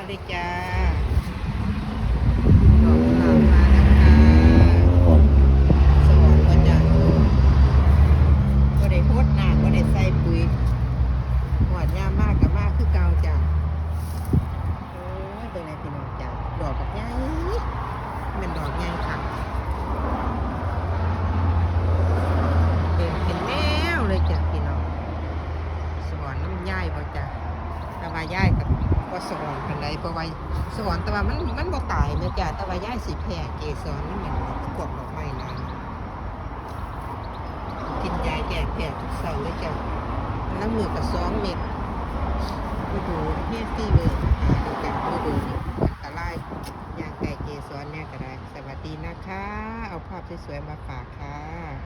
ເດ້ຈ້າ ດອກກຸຫຼາບມາແລ້ວຄ່ະ. ສະອອນບໍ່ຈ້າ? ບໍ່ໄດ້ຫົດນ້ຳ ບໍ່ໄດ້ໃສ່ປຸ໋ຍ ຮອດຍາມມາກໍມາຄືເກົ່າຈ້າ. ໂອ້ຍ ເບິ່ງແດ່ພີ່ນ້ອງຈ້າ ດອກບັກໃຫຍ່ ແມ່ນດອກໃຫຍ່ຄັກ. ເຕັມເປັນແນວເລີຍຈ້າພີ່ນ້ອງ. ສະອອນນຳຍາຍບໍ່ຈ້າ? ແຕ່ວ່າຍາຍກໍບໍ່ສະອອນປານໃດ ເພາະວ່າສະອອນ ແຕ່ວ່າມັນ ມັນບໍ່ຕາຍແມ່ນຈ້າ. ແຕ່ວ່າຍາຍຊິແພ້ເກສອນ ມັນແມ່ນພວກດອກໄມ້ນາ. ກິນຢາແກ້ແພ້ທຸກເຊົ້າເລີຍຈ້າ ລາງມື້ກໍສອງເມັດ. ໂອ້ໂຫ ເຮດຟີເວີ ຕາຍແລ້ວຈ້າ ໂອ້ໂຫ ອັນຕະລາຍ ຍ່າງໃກ້ເກສອນແນ່ກໍໄດ້. ສະຫວັດດີນະຄະ ເອົາພາບສວຍໆມາຝາກຄ່ະ.